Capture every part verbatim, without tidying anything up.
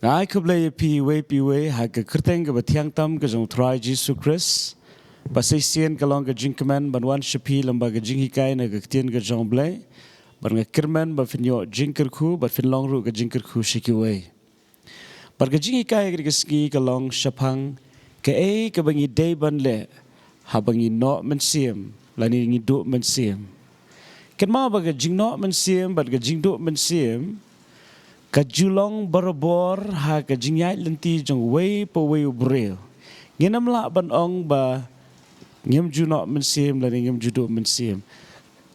Ai khublei ïa phi iwei pa iwei ha ka kyrteng kaba thiang tam ka jong u Trai Jisu Khrist. Ba shisien ka long ka jingkmen ban wan sha phi lyngba ka jinghikai na ka ktien ka jong u Blei. Bad nga kyrmen ba phin ïoh jingkyrkhu bad phin long ruh ka jingkyrkhu sha kiwei. Bad ka jinghikai ka dei ka sngi ka long shaphang kaei kaba ngi dei ban leh haba ngi noh mynsiem lane ngi duh mynsiem. Kynmaw ba ka jingnoh mynsiem bad ka jingduh mynsiem ka ju long barabor ha ka jingïaid lynti jong uwei pa uwei u briew. Ngim lah ban ong ba ngim ju noh mynsiem lane ngim ju duh mynsiem.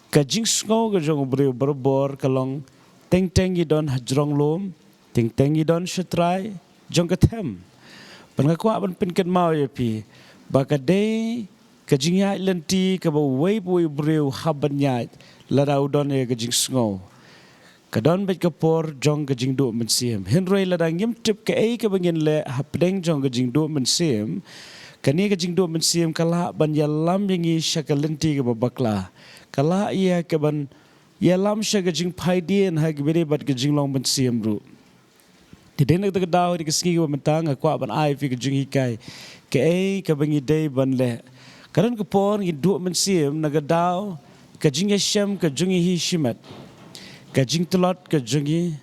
Ka jingsngew ka jong u briew barabor ka long teng teng ngi don ha jrong lum, teng teng ngi don sha trai jong ka them. Bad nga kwah ban pynkynmaw ïa phi ba ka dei ka jingïaid lynti kaba uwei pa uwei u briew hap ban ïaid lada u don ïa ka jingsngew. Ka don beit ka por jong ka jingduh mynsiem. Hynrei lada ngim tip kaei kaba ngin leh hapdeng jong ka jingduh mynsiem, kane ka jingduh mynsiem ka lah ban ïalam ïa ngi sha ka lynti kaba bakla. Ka lah ïa ka ban ïalam sha ka jingphaidien ha kaba ïadei bad ka jinglong mynsiem ruh. Te dei na kata ka daw, ha kane ka sngi kaba mynta nga kwah ban ai ïa phi ka jinghikai kaei kaba ngi dei ban leh. Ka don ka por ngi duh mynsiem na ka daw ka jingïashem ka jong ngi hi shimet. Ka jingtlot ka jong ngi.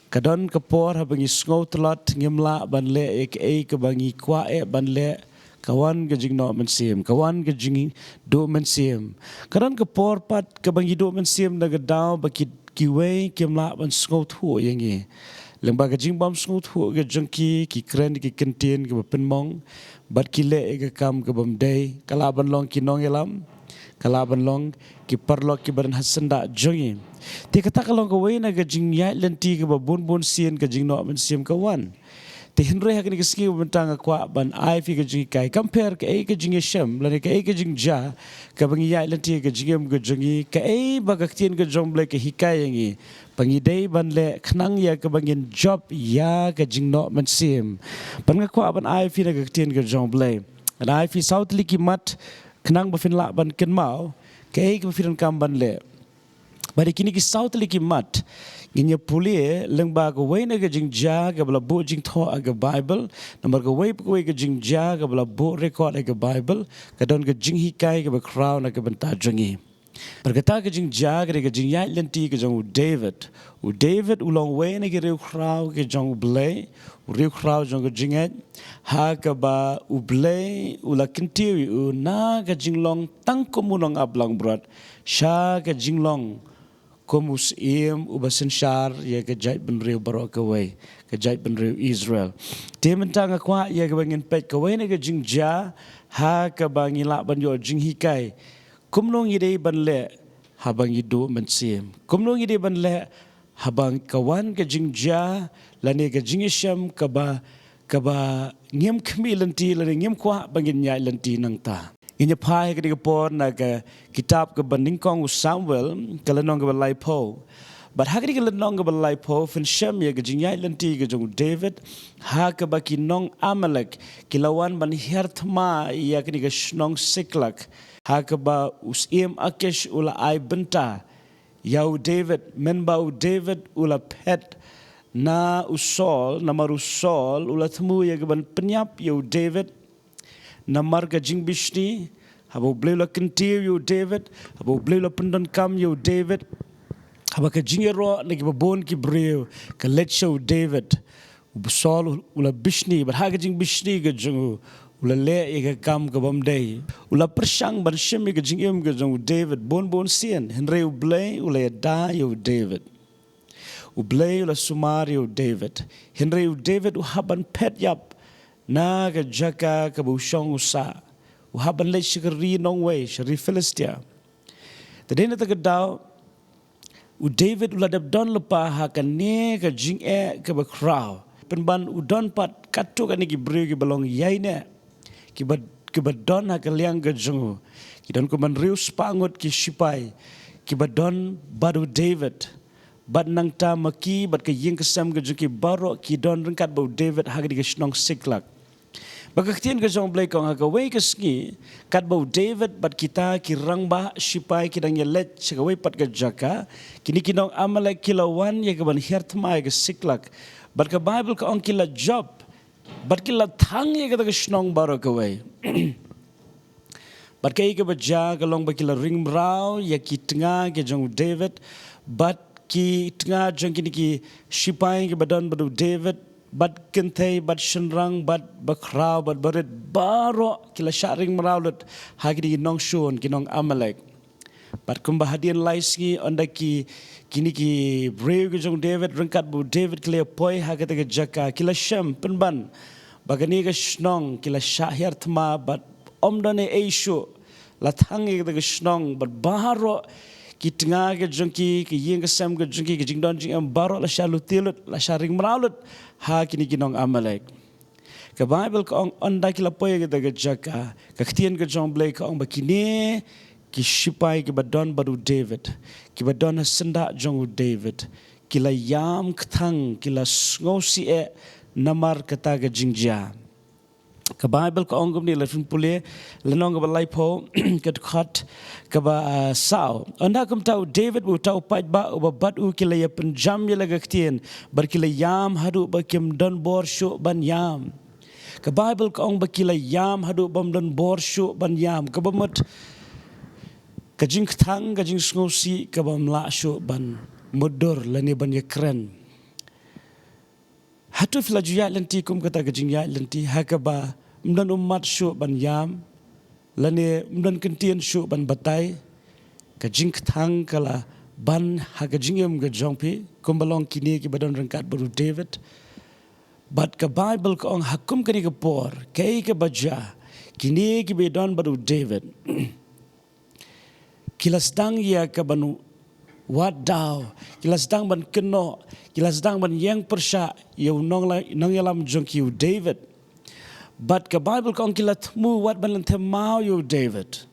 Ka don ka por haba ngi sngew tlot, ngim lah ban leh ïa kaei kaba ngi kwah eh ban leh. Ka wan ka jingnoh mynsiem, ka wan ka jingduh mynsiem. Ka don ka por pat kaba ngi duh mynsiem na ka daw ba ki, kiwei kim lah ban sngewthuh ïa ngi. Lyngba ka jingbym sngewthuh ka jong ki, ki kren ki kyntien kaba pynmong bad ki leh ïa ka kam kabym dei. Ka lah ban long ki nongïalam, ka lah ban long ki paralok kiba don ha syndah jong ngi. Te kata ka long kawei na ka jingïaid lynti kaba bun bun sien ka jingnoh mynsiem ka wan. Te hynrei ha kane ka sngi kaba mynta nga kwah ban ai ïa phi ka jinghikai. Kam pher kaei ka jingïashem lane kaei ka jingjia kaba ngi ïaid lynti ka jingim ka jong ngi, kaei ba ka ktien ka jong u Blei ka hikai ïa ngi ba ngi dei ban leh khnang ïa kaba ngin jop ïa ka jingnoh mynsiem. Bad nga kwah ban ai ïa phi na ka ktien ka jong u Blei. Ngan ai ïa phi saw tylli ki mat khnang ba phin lah ban kynmaw kaei kaba phi donkam ban leh. Bad ïa kine ki saw tylli ki mat ngin ïa pule lyngba kawei na ka jingjia kaba la buh jingthoh ha ka Baibl. Namar kawei pa kawei ka jingjia kaba la buh record ha ka Baibl ka don ka jinghikai kaba khraw na ka bynta jong ngi. Bad kata ka jingjia ka dei ka jingïaid lynti ka jong u David. U David u long uwei na ki riewkhraw ki jong u Blei, u riewkhraw jong ka jingngeit, ha kaba u Blei u la kyntiew ïa u na ka jinglong tang kum u nongaplangbrot sha ka jinglong kum u syiem uba synshar ïa ka jaitbynriew baroh kawei, ka jaitbynriew Israel. Te mynta nga kwah ïa kaba ngin peit kawei na ka jingjia ha kaba ngi lah ban ïoh jinghikai. Kumno ngi dei ban leh haba ngi duh mynsiem? Kumno ngi dei ban leh haba ka wan ka jingjia lane ka jingïashem kaba, kaba ngim khmih lynti lane ngim kwah ba ngin ïaid lynti nangta? Ngin ïa phai ha kane ka por na ka kitab kaba nyngkong u Samuel, ka lynnong kaba laiphew. Bad ha kane ka lynnong kaba laiphew phin shem ïa ka jingïaid lynti ka jong u David ha kaba ki nong Amalek ki la wan ban hiar thma ïa kane ka shnong Siklag. Ha kaba u syiem Akish u la ai bynta ïa u David, mynba u David u la phet na u Saul, namar u Saul u la thmu ïa ka ban pynïap ïa u David. Namar ka jingbishni, haba u Blei u la kyntiew ïa u David, haba u Blei u la pyndonkam ïa u David, haba ka jingïaroh na kiba bun ki briew ka leit sha u David. U Saul u la bishni, bad ha ka jingbishni ka jong u, u la leh ïa ka kam kabym dei. U la pyrshang ban shim ïa ka jingim ka jong u David bun bun sien, hynrei u Blei u la ïada ïa u David. U Blei u la sumar ïa u David, hynrei u David u hap ban phet ïap na ka jaka kaba u shong u sah. U hap ban leit sha ka ri nongwei, sha ri Philistia. Te dei na kata ka daw, u David u la dep don lypa ha kane ka jingeh kaba khraw. Pynban u don pat katto katne ki briew kiba long ïaineh, kiba, kiba don ha ka liang ka jong u. Ki don kumban hynriew spah ngut ki shipai kiba don bad u David. Bad nangta ma ki bad ka ïing ka sem ka jong ki baroh ki don ryngkat bad u David ha kane ka shnong Siklag. Bad ka ktien ka jong u Blei ka ong ha kawei ka sngi, katba u David bad kita ki rangbah shipai ki dang ïaleit sha kawei pat ka jaka, kine ki nong Amalek ki la wan ïa ka ban hiar thma ïa ka Siklag. Bad ka Baibl ka ong ki la jop, bad ki la thang ïa kata ka shnong baroh kawei. Bad kaei kaba jia ka long ba ki la ring mraw ïa ki tnga ki jong u David, bad ki tnga jong kine ki shipai kiba don bad u David, bad kynthei, bad shynrang, bad bakhraw, bad barit, baroh ki la shah ring mraw lut ha kine ki nongshun, ki nong Amalek. Bad kumba hadien lai sngi, ynda ki, kine ki briew ki jong u David ryngkat bad u David ki la poi ha kata ka jaka, ki la shem pynban ba kane ka shnong ki la shah hiar thma bad ym don ei ei shuh. La thang ïa kata ka shnong bad baroh ki tnga ki jong ki, ki ïing ki sem ki jong ki, ki jingdon jingem baroh la shah lute lut, la shah ring mraw lut ha kine ki nong Amalek. Ka Baibl ka ong, ynda ki la poi ha kata ka jaka, ka ktien ka jong u Blei ka ong ba kine ki shipai kiba don bad u David, kiba don ha syndah jong u David, ki la ïam kthang, ki la sngewsih eh namar kata ka jingjia. Ka Baibl ka ong kumne, la phin pule, lynnong kaba laiphew, ka dkhot kaba, ah, saw. Ynda kumta u David bad uta u paidbah uba bad u ki la ïa pynjam ïa la ka ktien, bad ki la ïam haduh ba kim don bor shuh ban ïam. Ka Baibl ka ong ba ki la ïam haduh bym don bor shuh ban ïam, kaba mut ka jingkthang, ka jingsngewsih, kabym lah shuh ban mutdur lane ban ïakren. Hato phi la ju ïaid lynti kum kata ka jingïaid lynti ha kaba ym don ummat shuh ban ïam, lane ym don kyntien shuh ban batai? Ka jingkthang ka la ban ha ka jingim ka jong phi, kumba long kine kiba don ryngkat bad u David. Bad ka Baibl ka ong ha kum kane ka por, kaei kaba jia, kine kiba don bad u David ki la sdang ïa ka ban wad daw, ki la sdang ban kynnoh, ki la sdang ban ïeng pyrshah ïa u nongla-, nongïalam jong ki, u David. Bad ka Baibl ka ong ki la thmu wat ban lynthem maw ïa u David.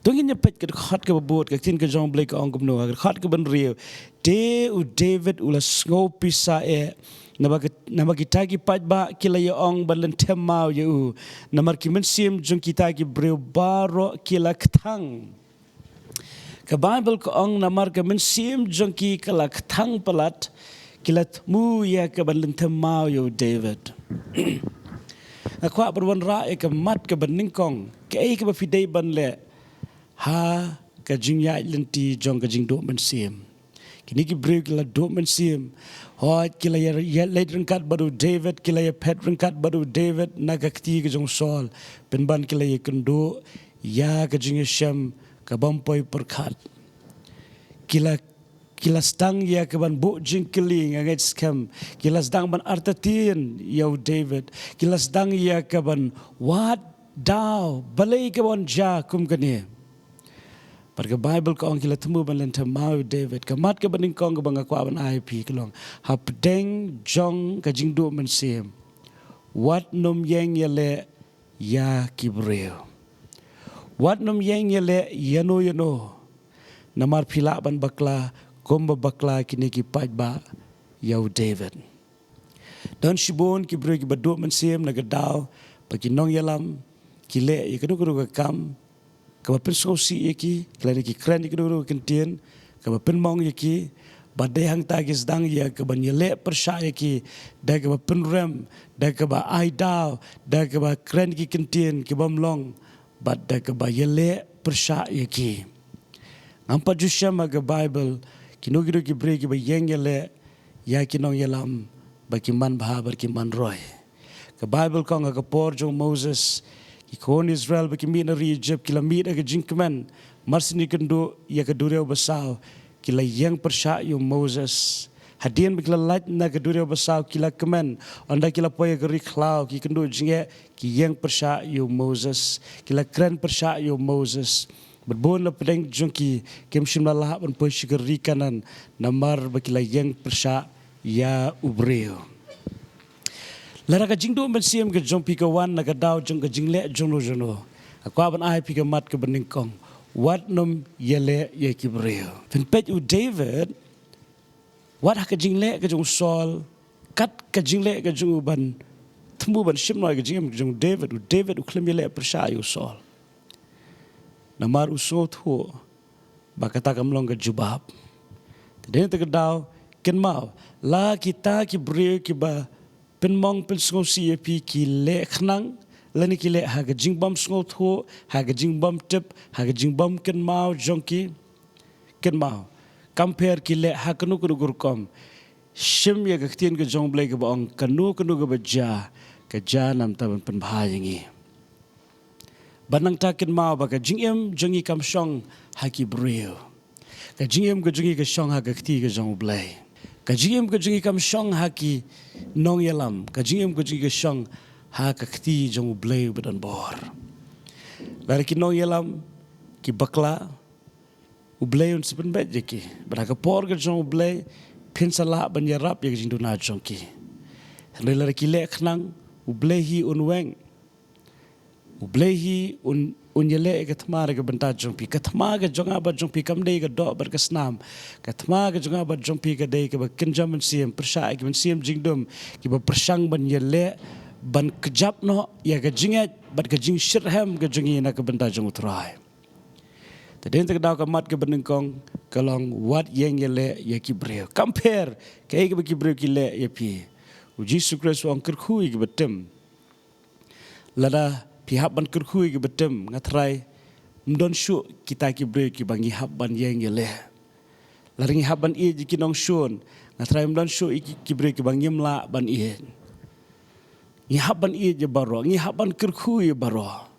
To ngin ïa peit ka dkhot kaba bud, ka ktien ka jong u Blei ka ong kumno, ka dkhot kaba hynriew. Te u David u la sngew pisa eh, namar ki, namar kita ki paidbah ki la ïa ong ban lynthem maw ïa u, namar ki mynsiem jong kita ki briew baroh ki la kthang. Ka Baibl ka ong namar ka mynsiem jong ki ka la kthang palat, ki la thmu ïa ka ban lynthem maw ïa u David. Nga kwah ban wanrah ïa ka mat kaba nyngkong, kaei kaba phi dei ban leh ha ka jingïaid lynti jong ka jingduh mynsiem. Kine ki briew ki la duh mynsiem. Hooid, ki la ïa, ïa leit ryngkat bad u David, ki la ïa phet ryngkat bad u David na ka kti ka jong u Saul. Pynban ki la ïa kynduh ïa ka jingïashem kabym poi pyrkhat. Ki la, ki la sdang ïa ka ban buh jingkylli, nga ngeit skhem. Ki la sdang ban artatien ïa u David. Ki la sdang ïa ka ban wad daw, balei ka ban jia kum kane. Bad ka Baibl ka ong ki la thmu ban lynthem maw ïa u David. Ka mat kaba nyngkong kaba nga kwah ban ai phi ka long, hapdeng jong ka jingduh mynsiem, wat nym ïeng ïaleh ïa ki briew. Wat nym ïeng ïaleh ïano ïano. Namar phi lah ban bakla kumba bakla kine ki paidbah ïa u David. Don shibun ki briew kiba duh mynsiem na ka daw ba ki nongïalam ki leh ïa kano kano ka kam kaba pynsngewsih ïa ki, lane ki kren ïa kano kano ka kyntien kaba pynmong ïa ki. Bad dei hangta ki sdang ïa ka ban ïaleh pyrshah ïa ki da kaba pynrem, da kaba ai daw, da kaba kren ïa ki kyntien kibym long, bad da kaba ïaleh pyrshah ïa ki. Ngam pat ju shem ha ka Baibl kino kino ki briew kiba ïeng ïaleh ïa ki nongïalam ba ki man bha bad ki man roi. Ka Baibl ka ong ha ka por jong u Moses, ki khun Israel ba ki mih na ri Ijipt ki la mih da ka jingkmen, mar syn ïakynduh ïa ka duriaw basaw, ki la ïeng pyrshah ïa u Moses. Hadien ba ki la lait na ka duriaw basaw ki la kmen, ynda ki la poi ha ka ri khlaw ki kynduh jingeh, ki ïeng pyrshah ïa u Moses, ki la kren pyrshah ïa u Moses. Bad bun na pdeng jong ki kim shym la lah ban poi sha ka ri Kanaan namar ba ki la ïeng pyrshah ïa u briew. Lada ka jingduh mynsiem ka jong phi ka wan na ka daw jong ka jingleh jongno jongno, nga kwah ban ai phi ka mat kaba nyngkong, wat nym ïaleh ïa ki briew. Phin peit u David, wat ha ka jingleh ka jong u Saul, kat ka jingleh ka jong u ban thmu ban shim noh ïa ka jingim ka jong u David, u David u khlem ïaleh pyrshah ïa u Saul. Namar u sngewthuh ba kata kam long ka jubab. Te dei na kata ka daw Kynmaw, la kita ki briew kiba pynmong pynsngewsih ïa phi ki leh khnang, lane ki leh ha ka jingbym sngewthuh, ha ka jingbym tip, ha ka jingbym kynmaw jong ki. Kynmaw, kam pher ki leh ha kano kano ka rukom. Shim ïa ka ktien ka jong U Blei kaba ong, kano kano kaba jia, ka jia namar ban pynbha ïa ngi. Bad nangta kynmaw ba ka jingim jong ngi kam shong ha ki briew. Ka jingim ka jong ngi ka shong ha ka kti ka jong U Blei. Ka jingim ka jong ngi kam shong ha ki nongïalam. Ka jingim ka jong ngi ka shong ha ka kti jong U Blei uba don bor. Lada ki nongïalam ki bakla, U Blei un sa pynbeit ïa ki. Bad ha ka por ka jong U Blei, phin sa lah ban ïarap ïa ka jingduna jong ki. Hynrei lada ki leh khnang, U Blei hi un weng. U Blei hi un, un ïaleh ïa ka thma na ka bynta jong phi. Ka thma ka jong nga bad jong phi kam dei ka doh bad ka snam. Ka thma ka jong nga bad jong phi ka dei kaba kynja mynsiem, pyrshah ïa ki mynsiem jingdum, kiba pyrshang ban ïaleh, ban kjap noh ïa ka jingngeit bad ka jingshitrhem ka jong ngi na ka bynta jong U Trai. Te dei na kata ka daw ka mat kaba nyngkong ka long wat ïeng ïaleh ïa ki briew. Kam pher kaei kaba ki briew ki leh ïa phi. U Jisu Khrist u ong kyrkhu ïa kiba tim. Lada phi hap ban kyrkhu ïa kiba tim, nga tharai ym don shuh kita ki briew kiba ngi hap ban ïeng ïaleh. Lada ngi hap ban ïeit ïa ki nongshun, nga tharai ym don shuh ïa ki, ki briew kiba ngim lah ban ïeit. Ngi hap ban ïeit ïa baroh, ngi hap ban kyrkhu ïa baroh.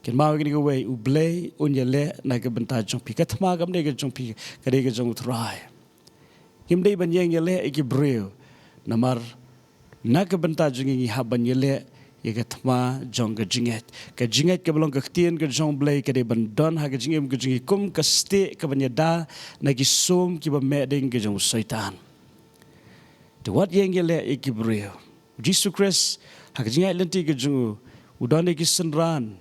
Kynmaw ïa kane kawei, U Blei un ïaleh na ka bynta jong phi. Ka thma kam dei ka jong phi, ka dei ka jong U Trai. Ngim dei ban ïeng ïaleh ïa ki briew. Namar na ka bynta jong ngi ngi hap ban ïaleh ïa ka thma jong ka jingngeit. Ka jingngeit kaba long ka ktien ka jong U Blei ka dei ban don ha ka jingim ka jong ngi kum ka stieh kaban ïada na ki sum kiba meh ding ka jong u Soitan. Te wat ïeng ïaleh ïa ki briew. U Jisu Khrist, ha ka jingïaid lynti ka jong u, u don ïa ki synran.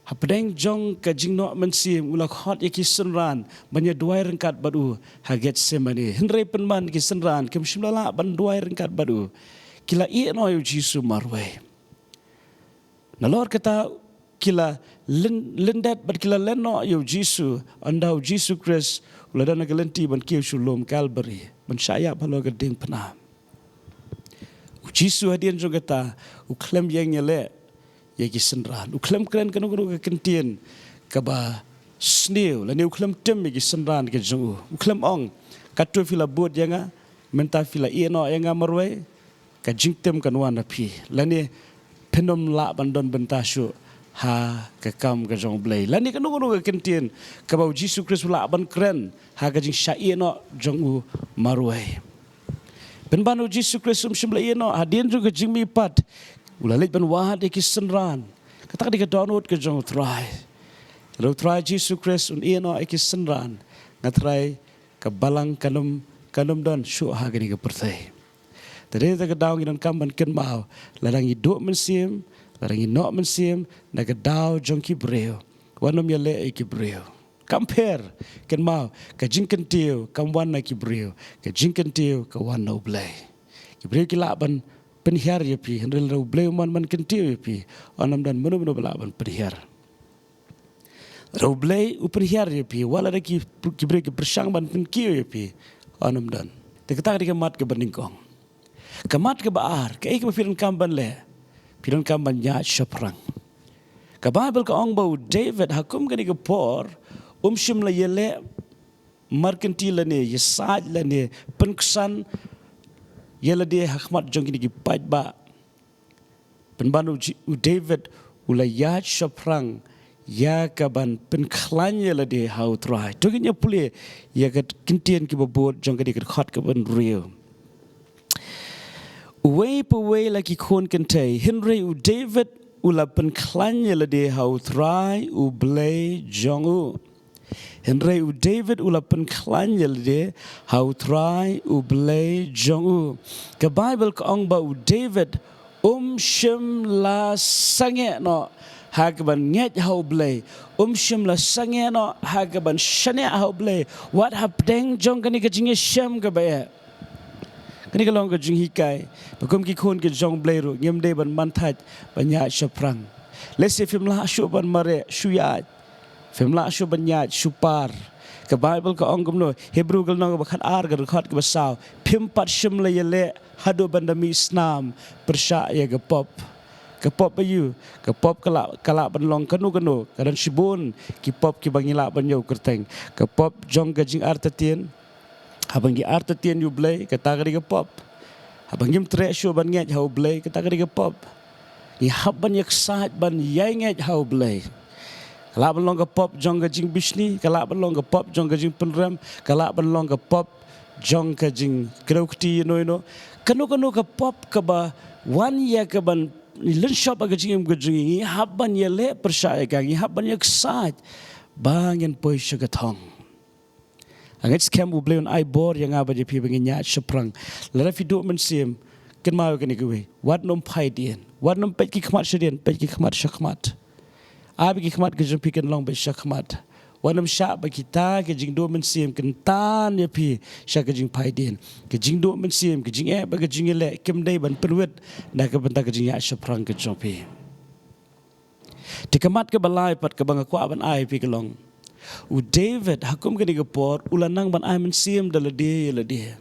Hapdeng jong ka jingnoh mynsiem, u la khot ïa ki synran ban ïa duwai ryngkat bad u ha Gethsemane. Hynrei pynban ki synran kim shym la lah ban duwai ryngkat bad u. Ki la ïeh noh ïa u Jisu marwei. Nalor kata ki la lyn-, lyndet bad ki la len noh ïa u Jisu, ynda u Jisu Khrist u la don ha ka lynti ban kiew sha u lum Kalbari, ban shah ïap halor ka diengphna. U Jisu hadien jong kata, u khlem ïeng ïaleh ïa ki synran. U khlem kren kano kano ka ktien kaba sniew, lane u khlem tim ïa ki synran ka jong u. U khlem ong, katto phi la bud ïa nga, mynta phi la ïeh noh ïa nga marwei, ka jingtim kan wan na phi. Lane phin ym lah ban don bynta shuh ha ka kam ka jong U Blei. Lane kano kano ka ktien kaba u Jisu Khrist u lah ban kren ha ka jingshah ïeh noh jong u marwei. Pynban u Jisu Khrist um shym la ïeh noh, hadien jong ka jingmihpat u la leit ban wad ïa ki synran. Kata ka dei ka dohnud ka jong U Trai. Lada U Trai Jisu Khrist un ïeh noh ïa ki synran, nga tharai ka balang kan ym, kan ym don shuh ha kane ka pyrthei. Te dei na kata ka daw ngi donkam ban kynmaw, lada ngi duh mynsiem, lada ngi noh mynsiem na ka daw jong ki briew, wat nym ïaleh ïa ki briew. Kam pher, kynmaw, ka jingkyntiew kam wan na ki briew, ka jingkyntiew ka wan na U Blei. Ki briew ki lah ban pynhiar ïa phi, hynrei lada U Blei um wan ban kyntiew ïa phi, wat nym don mano mano ba lah ban pynhiar. Lada U Blei u pynhiar ïa phi, wat lada ki, ki briew ki pyrshang ban pynkiew ïa phi, wat nym don. Te kata ka dei ka mat kaba nyngkong. Ka mat kaba ar, kaei kaba phi donkam ban leh? Phi donkam ban ïaid shaphrang. Ka Baibl ka ong ba u David ha kum kane ka por um shym la ïaleh markynti lane ïasaid lane pynksan ïa lade ha khmat jong kine ki paidbah. Pynban u Ji-, u David u la ïaid shaphrang ïa kaban pynkhlaiñ ïa lade ha U Trai. To ngin ïa pule ïa ka ktien kaba bud jong kane ka dkhot kaba hynriew. Uwei pa uwei la ki khun kynthei, hynrei u David u la pynkhlaiñ ïa lade ha U Trai U Blei jong u. Hynrei u David u la pynkhlaiñ ïa lade ha U Trai U Blei jong u. Ka Baibl ka ong ba u David um shym la sangeh noh ha kaban ngeit ha U Blei. Um shym la sangeh noh ha kaban shaniah ha U Blei. Wat hapdeng jong kane ka jingïashem kaba eh. Kane ka long ka jinghikai ba kum ki khun ki jong U Blei ruh ngim dei ban manthait ban ïaid shaphrang. Lehse phim lah shuh ban mareh shu ïaid, phim lah shuh ban ïaid shu par, Ka Baibl ka ong kumno, Hebru ka lynnong kaba khat ar ka dkhot kaba saw, phim pat shym la ïaleh haduh ban da mih snam pyrshah ïa ka pop. Ka pop aïu? Ka pop ka lah, ka lah ban long kano kano, ka don shibun ki pop kiba ngi lah ban ïoh kyrteng. Ka pop jong ka jingartatien, haba ngi artatien ïa U Blei, kata ka dei ka pop. Haba ngim treh shuh ban ngeit ha U Blei, kata ka dei ka pop. Ngi hap ban ïaksaid ban ïai ngeit ha U Blei. Ka lah ban long ka pop jong ka jingbishni, ka lah ban long ka pop jong ka jingpynrem, ka lah ban long ka pop jong ka jingkdew kti ïano ïano. Kano kano ka pop kaba wan ïa kaban lynshop ha ka jingim ka jong ngi, ngi hap ban ïaleh pyrshah ïa ka, ngi hap ban ïaksaid ba ngin poi sha ka thong. Nga ngeit skhem U Blei un ai bor ïa nga bad ïa phi ba ngin ïaid shaphrang. Lada phi duh mynsiem, kynmaw ïa kane kawei: wat nym phai dien, wat nym peit ki khmat sha dien, peit ki khmat sha khmat. Ai ba ki khmat ki jong phi kin long beit sha khmat. Wat nym shah ba kita ki jingduh mynsiem kin tan ïa phi sha ka jingphai dien. Ki jingduh mynsiem, ki jingeh bad ki jingïaleh kim dei ban pynwit na ka bynta ka jingïaid shaphrang ka jong phi. Te ka mat kaba lai pat kaba nga kwah ban ai ïa phi ka long, u David ha kum kane ka por u la nang ban ai mynsiem da lade ïa lade.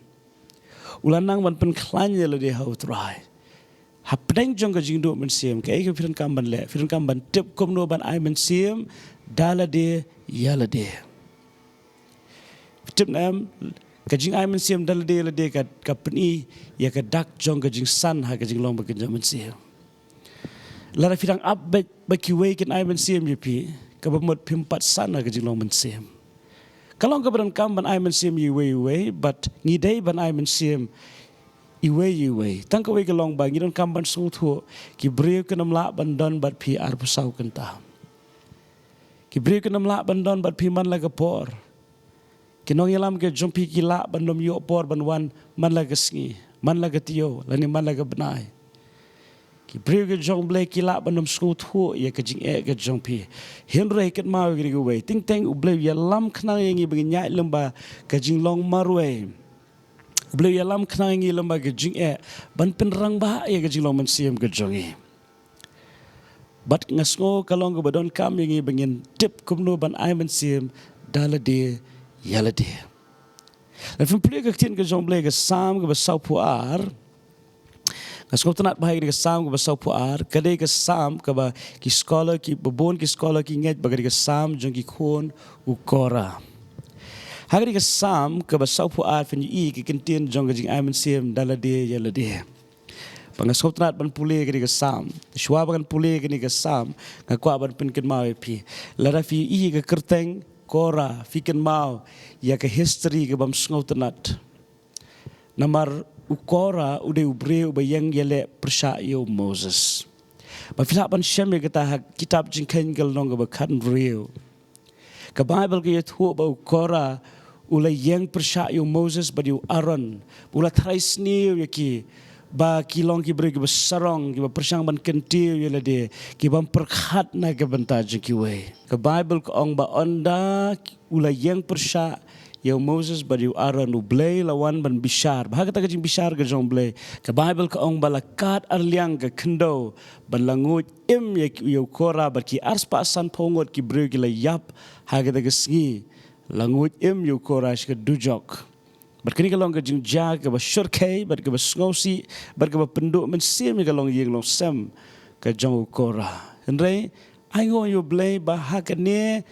U la nang ban pynkhlaiñ ïa lade ha U Trai. Hapdeng jong ka jingduh mynsiem, kaei ka phi donkam ban leh? Phi donkam ban tip kumno ban ai mynsiem da lade ïa lade. Tip ne em, ka jingai mynsiem da lade ïa lade ka, ka pyni ïa ka dak jong ka jingsan ha ka jinglong ba kynja mynsiem. Lada phi dang ap beit ba kiwei kin ai mynsiem ïa phi, kaba mut phim pat san ha ka jinglong mynsiem. Ka long kaba donkam ban ai mynsiem ïa iwei ïa iwei, bad ngi dei ban ai mynsiem iwei ïa iwei. Tang kawei ka long ba ngi donkam ban sngewthuh, ki briew kin ym lah ban don bad phi arphew saw kynta. Ki briew kin ym lah ban don bad phi man la ka por. Ki nongïalam ki jong phi ki lah ban ym ïoh por ban wan man la ka sngi, man la ka taïew, lane man la ka bnai. Ki briew ki jong U Blei ki lah ban ym sngewthuh ïa ka jingeh ka jong phi. Hynrei kynmaw ïa kawei, teng teng U Blei u ïalam khnang ïa ngi ba ngin ïaid lem bad ka jinglong marwei. U Blei u ïalam khnang ïa ngi lem bad ka jingeh ban pynrangbah ïa ka jinglong mynsiem ka jong ngi. Bad nga sngew ka long kaba donkam ïa ngi ba ngin tip kumno ban ai mynsiem da lade ïa lade. Lada phi pule ka ktien ka jong U Blei, ka Salm kaba sawphew ar, nga sngewtynnat bha ïa ka Salm kaba sawphew ar, ka dei ka Salm kaba ki scholar, kiba bun ki scholar ki ngeit ba ka dei ka Salm jong ki khun u Korah. Ha ka dei ka Salm kaba sawphew ar phin ïohi ka kyntien jong ka jingai mynsiem da lade ïa lade. Ba nga sngewtynnat ban pule kane ka Salm. Shuwa ba ngan pule kane ka Salm, nga kwah ban pynkynmaw ïa phi. Lada phi ïohi ka kyrteng Korah, phi kynmaw ïa ka history kabym sngewtynnat. Namar u Korah u dei u briew uba ïeng ïaleh pyrshah ïa u Moses. Ba phi lah ban shem ïa kata ha kitab Jingkheiñ ka lynnong kaba khathynriew. Ka Baibl ka ïathuh ba u Korah u la ïeng pyrshah ïa u Moses bad ïa u Aaron. U la trai sniew ïa ki ba ki long ki briew kiba sarong, kiba pyrshang ban kyntiew ïa lade, kibym pyrkhat na ka bynta jong kiwei. Ka Baibl ka ong ba ynda u la ïeng pyrshah ïa u Moses bad ïa u Aaron, U Blei u la wan ban bishar. Bad ha kata ka jingbishar ka jong U Blei, ka Baibl ka ong ba la kad arliang ka khyndew ban la nguid im ïa, ïa u Korah bad ki arspah sanphew ngut ki briew ki la ïap ha kata ka sngi. La nguid im ïa u Korah sha ka dujok. Bad kane ka long ka jingjia kaba shyrkhei bad kaba sngewsih bad kaba pynduh mynsiem ïa ka longïing longsem ka jong u Korah. Hynrei ainguh ïa U Blei ba ha kane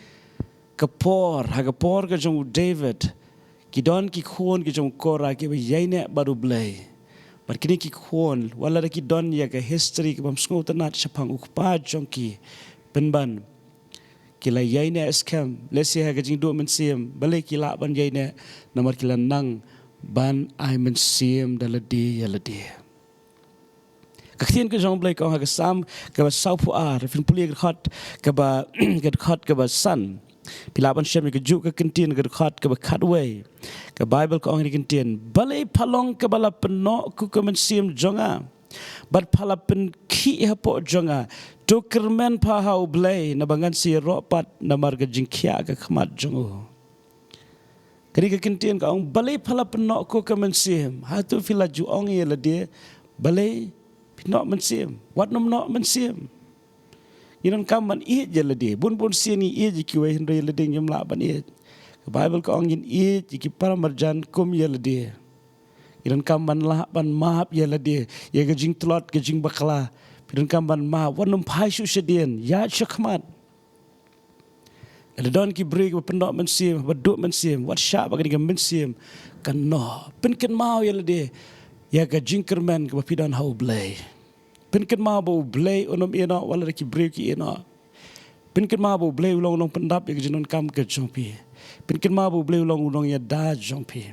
ka por, ha ka por ka jong u David, ki don ki khun ki jong u Korah kiba ïaineh bad U Blei. Bad kine ki khun, wat lada ki don ïa ka history kabym sngewtynnat shaphang u kpa jong ki, pynban ki la ïaineh skhem, lehse ha ka jingduh mynsiem, balei ki lah ban ïaineh? Namar ki la nang ban ai mynsiem da lade ïa lade. Ka ktien ka jong U Blei ka ong ha ka Salm kaba sawphew ar, phin pule ka dkhot kaba, ka dkhot kaba san. Phi lah ban shem ïa kajuh ka kyntien ka dkhot kaba khatwei. Ka Baibl ka ong ïa ka kyntien: Balei pha long kaba la pynnoh kuh ka mynsiem jong nga, bad pha la pynkhih hapoh jong nga? To kyrmen pha ha U Blei, naba ngan sa ïaroh pat namar ka jingkhiah ka khmat jong u. Kane ka kyntien ka ong, balei pha la pynnoh kuh ka mynsiem? Hato phi la ju ong ïa lade, balei phi noh mynsiem? Wat nym noh mynsiem. Ngi donkam ban ïeit ïa lade. Bun bun sien ngi ïeit ïa kiwei, hynrei ïa lade ngim lah ban ïeit. Ka Baibl ka ong, ngin ïeit ïa ki para marjan kum ïa lade. Ngi donkam ban lah ban map ïa lade, ïa ka jingtlot, ka jingbakla. Phi donkam ban map, wat nym phai shuh shadien, ïaid shakhmat. Lada don ki briew kiba pynduh mynsiem, ba duh mynsiem, wat shah ba kane ka mynsiem kan noh. Pynkynmaw ïa lade ïa ka jingkyrmen kaba phi don ha U Blei. Pynkynmaw ba U Blei un ym ïehnoh wat la ki briew ki ïehnoh. Pynkynmaw ba U Blei u long u nongpyndap ïa ka jingdonkam ka jong phi. Pynkynmaw ba U Blei u long u nongïada jong phi.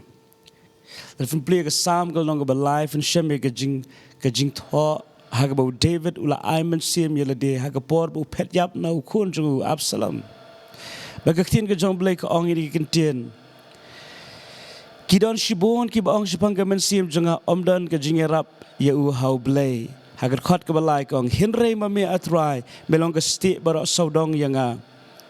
Lada phin pule ïa ka Salm ka lynnong kaba lai, phin shem ïa ka jing, ka jingthoh ha kaba u David u la ai mynsiem ïa lade ha ka por ba u phet ïap na u khun jong u Absalom. Bad ka ktien ka jong U Blei ka ong ïa kine ki kyntien: Ki don shibun kiba ong shaphang ka mynsiem jong nga, ym don ka jingïarap ïa u ha U Blei. Ha ka dkhot kaba lai ka ong: Hynrei ma me, A Trai, me long ka stieh baroh sawdong ïa nga,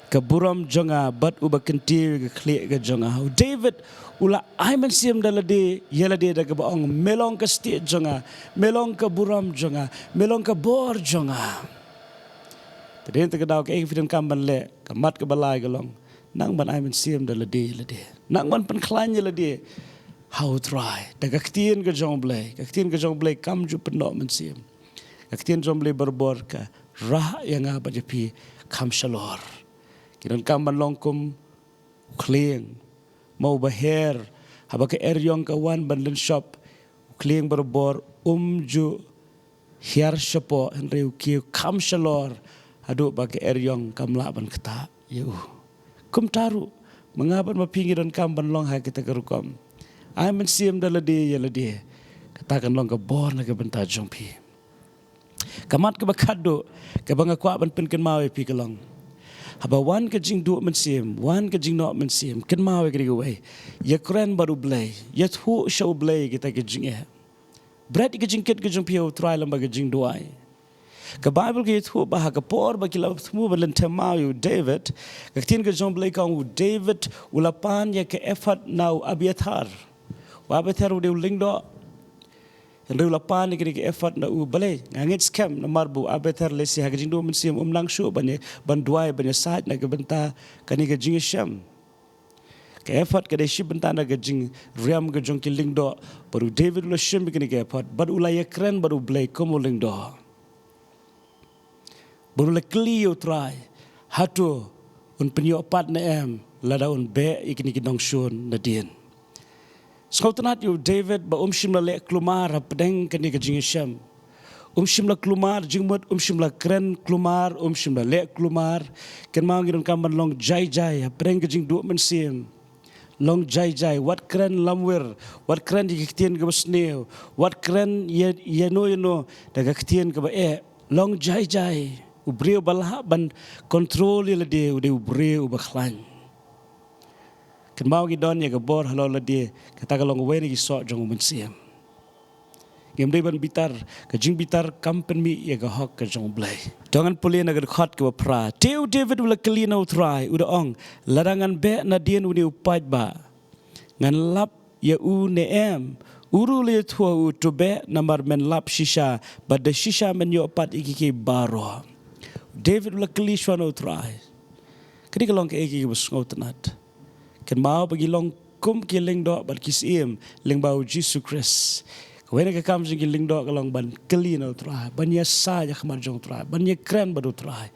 ka burom jong nga bad uba kyntiew ïa ka khlieh ka jong nga. U David u la ai mynsiem da lade ïa lade da kaba ong, me long ka stieh jong nga, me long ka burom jong nga, me long ka bor jong nga. Te dei te ka daw kaei ka phi donkam ban leh, ka mat kaba lai ka long, nang ban ai mynsiem da lade ïa lade. Nang ban pynkhlaiñ ïa lade ha U Trai da ka ktien ka jong U Blei. Ka ktien ka jong U Blei kam ju pynduh mynsiem. Ka ktien jong U Blei barabor ka rah ïa nga bad ïa phi kham shalor. Ki donkam ban long kum u khlieng, ma uba her, haba ka eriong ka wan ban lynshop, u khlieng barabor um ju hiar shapoh, hynrei u kiew kham shalor haduh ba ka eriong kam lah ban ktah ïa u. Kumta ruh ma nga bad ma phi ngi donkam ban long ha kita ki rukom. Ai mynsiem da lade ïa lade. Kata kan long ka bor na ka bynta jong phi. Ka mat kaba khatduh kaba nga kwah ban pynkynmaw ïa phi ka long, haba wan ka jingduh mynsiem, wan ka jingnoh mynsiem, kynmaw ïa kane kawei: ïakren bad U Blei, ïathuh sha U Blei kita ki jingeh. Bret ïa ka jingkit ka jong phi ha U Trai lyngba ka jingduwai. Ka Baibl ka ïathuh ba ha ka por ba ki la thmu ban lynthem maw ïa u David, ka ktien ka jong U Blei ka ong, u David u la pan ïa ka ephod na u Abiathar. U Abiathar u dei u lyngdoh. Hynrei u la pan ïa kane ka ephod na u. Balei? Nga ngeit skhem namar ba u Abiathar lehse ha ka jingduh mynsiem um nang shuh ban ïa, ban duwai, ban ïasaid na ka bynta kane ka jingïashem. Ka ephod ka dei shi bynta na ka jingriam ka jong ki lyngdoh. Bad u David u la shim ïa kane ka ephod bad u la ïakren bad U Blei kum u lyngdoh. Bad u la kylli ïa U Trai, hato un pynïoh pat ne em lada un beh ïa kine ki nongshun nadien. Sngewtynnat ïa u David ba um shym la leh kulmar hapdeng kane ka jingïashem. Um shym la kulmar jingmut, um shym la kren kulmar, um shym la leh kulmar. Kynmaw ngi donkam ban long jai jai hapdeng ka jingduh mynsiem. Long jai jai, wat kren lamwir, wat kren ïa ka ktien kaba sniew, wat kren ïa, ïano ïano da ka ktien kaba eh. Long jai jai. U briew ba lah ban kontrol ïa lade u dei u briew uba khlaiñ. Kynmaw ngi don ïa ka bor halor lade, kata ka long kawei na ki soh jong u mynsiem. Ngim dei ban bitar, ka jingbitar kam pynmih ïa ka hok ka jong U Blei. To ngan pule na ka dkhot kaba phra. Te u David u la kylli na U Trai, u da ong, lada ngan beh nadien une u paidbah, ngan lap ïa u ne em? U ruh u la ïathuh, u to beh namar men lap shisha, bad da shisha men ïoh pat ïa ki, ki baroh. David u la kylli shuwa na U Trai. Kane ka long kaei kaei kaba sngewtynnat. Kynmaw ba ngi long kum ki lyngdoh bad ki syiem lyngba U Jisu Khrist. Kawei na ka kam jong ki lyngdoh ka long ban kylli na U Trai, ban ïasaid ha khmat jong U Trai, ban ïakren bad U Trai.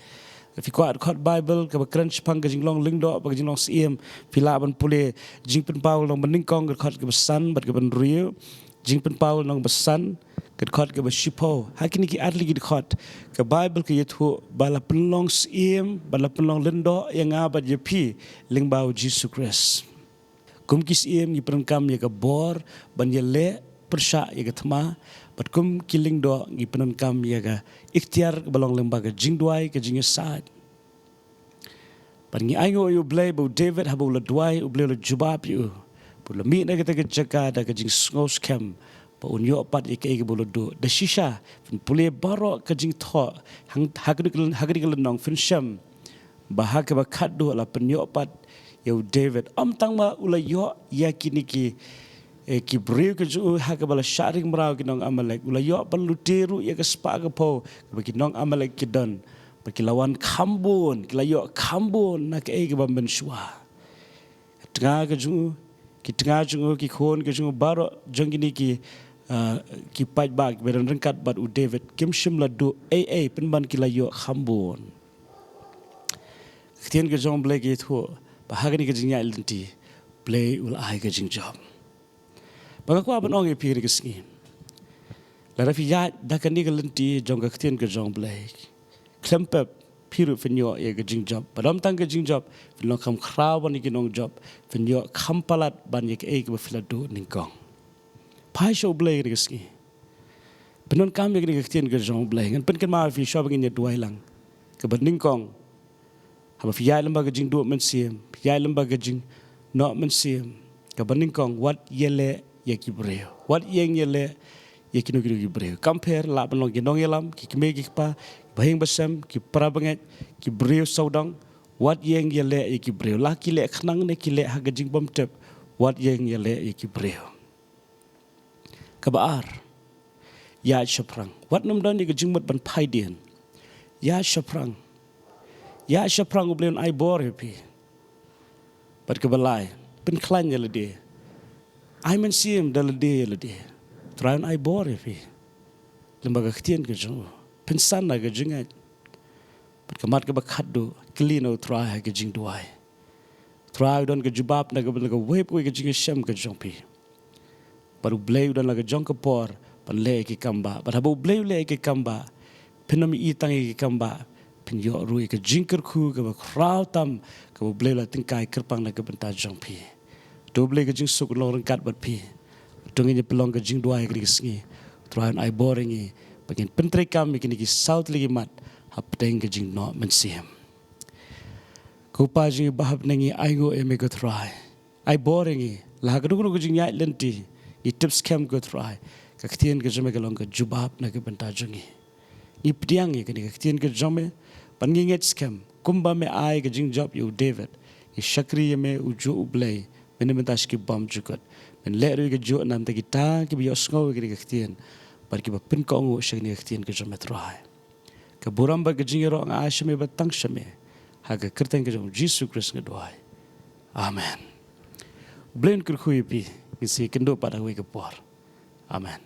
Phi kwah dkhot Baibl kaba kren shaphang ka jinglong lyngdoh bad ka jinglong syiem, phi lah ban pule Jingpynpaw lynnong banyngkong, ka dkhot kaba san bad kaba hynriew. Jingpynpaw lynnong ba san, ka dkhot kaba shiphew. Ha kine ki artylli ki dkhot ka Baibl ka ïathuh ba la pynlong syiem, ba la pynlong lyngdoh ïa nga bad ïa phi lyngba U Jisu Khrist. Kum ki syiem ngi pyndonkam ïa ka bor ban ïaleh pyrshah ïa ka thma, bad kum ki lyngdoh ngi pyndonkam ïa ka iktiar kaba long lyngba ka jingduwai, ka jingïasaid. Bad ngi ainguh ïa U Blei ba u David haba u la duwai, U Blei u la jubab ïa u. Ba u la mih na kata ka jaka da ka jingsngewskhem ba un ïoh pat ïa kaei kaba u la duh. Da shisha phin pule baroh ka jingthoh hang, ha kane ka, ha kane ka lynnong phin shem ba ha kaba khatduh la pynïoh pat ïa u David. Ym tang ba u la ïoh ïa kine ki, eh, ki briew ki jong u ha kaba la shah ring mraw ki nong Amalek, u la ïoh ban lute ruh ïa ka spah ka phew kaba ki nong Amalek ki don. Ba ki la wan kham bun, ki la ïoh kham bun na kaei kaba mynshuwa. tnga ka jong u, ki tnga jong u, ki khun ka jong u, baroh jong kine ki, ah, ki paidbah kiba don ryngkat bad u David, kim shym la duh ei ei pynban ki la ïoh kham bun. Ka ktien ka jong U Blei ka ïathuh ba ha kane ka jingïaid lynti, Blei u la ai ka jingjop. Ba nga kwah ban ong ïa phi kane ka sngi, lada phi ïaid da kane ka lynti jong ka ktien ka jong U Blei, khlem pep phi ruh phin ïoh ïa ka jingjop. Ba dom tang ka jingjop, phin long kham khraw ban ïa ki nongjop, phin ïoh kham palat ban ïa kaei kaba phi la duh nyngkong. Phai sha U Blei kane ka sngi. Pyndonkam ïa kane ka ktien ka jong U Blei. Ngan pynkynmaw ïa phi shuwa ba ngin ïa duwai lang, kaba nyngkong, haba phi ïaid lyngba ka jingduh mynsiem, phi ïaid lyngba ka jingnoh mynsiem, kaba nyngkong, wat ïaleh ïa ki briew. Wat ïeng ïaleh ïa kino kino ki briew. Kam pher, lah ban long ki nongïalam, ki kmie ki kpa, ba ïing ba sem, ki para bangeit, ki briew sawdong. Wat ïeng ïaleh ïa ki briew. La ki leh khnang ne ki leh ha ka jingbymtip, wat ïeng ïaleh ïa ki briew. Kaba ar, ïaid shaphrang. Wat nym don ïa ka jingmut ban phaidien. Ïaid shaphrang. Ïaid shaphrang, U Blei un ai bor ïa phi. Bad kaba lai, pynkhlaiñ ïa lade. Ai mynsiem da lade ïa lade. Trai un ai bor ïa phi. Lyngba ka ktien ka jong u. Pynsan na ka jingngeit. Bad ka mat kaba khatduh, kylli na U Trai ha ka jingduwai. U Trai u don ka jubab na ka bynta kawei pa kawei ka jingïashem ka jong phi. Bad U Blei u don la ka jong ka por ban leh ïa ki kam ba. Bad haba U Blei u leh ïa ki kam ba, phin ym ïohi tang ïa ki kam ba, phin ïoh ruh ïa ka jingkyrkhu kaba khraw tam, kaba U Blei u la tyngkai kyrpang na ka bynta jong phi. To U Blei ka jingsuk un long ryngkat bad phi. To ngin ïa pynlong ka jingduwai ha kane ka sngi. U Trai un ai bor ïa ngi ba ngin pyntreikam ïa kine ki saw tylli ki mat hapdeng ka jingnoh mynsiem. Ko Pa jong ngi ba ha bneng, ngi ainguh ïa me ko Trai. Ai bor ïa ngi, la ha kano kano ka jingïaid lynti, ngi tip skhem ko Trai, ka ktien ka jong me ka long ka jubab na ka bynta jong ngi. Ngi pdiang ïa kane ka ktien ka jong me, ban ngi ngeit skhem kumba me ai ka jingjop ïa u David. Ngi shakri ïa me, ujuh U Blei, mynne mynta sha ki bymjukut. Men leh ruh ïa kajuh na ka bynta kita kiba ïohsngew ïa kane ka ktien, bad kiba pynkohnguh sha kane ka ktien ka jong me Trai. Ka burom bad ka jingïaroh nga ai sha me bad tang sha me. Ha ka kyrteng ka jong U Jisu Khrist nga duwai. Amen. U Blei un kyrkhu ïa phi. Ngin sa ïakynduh pat ha kawei ka por. Amen.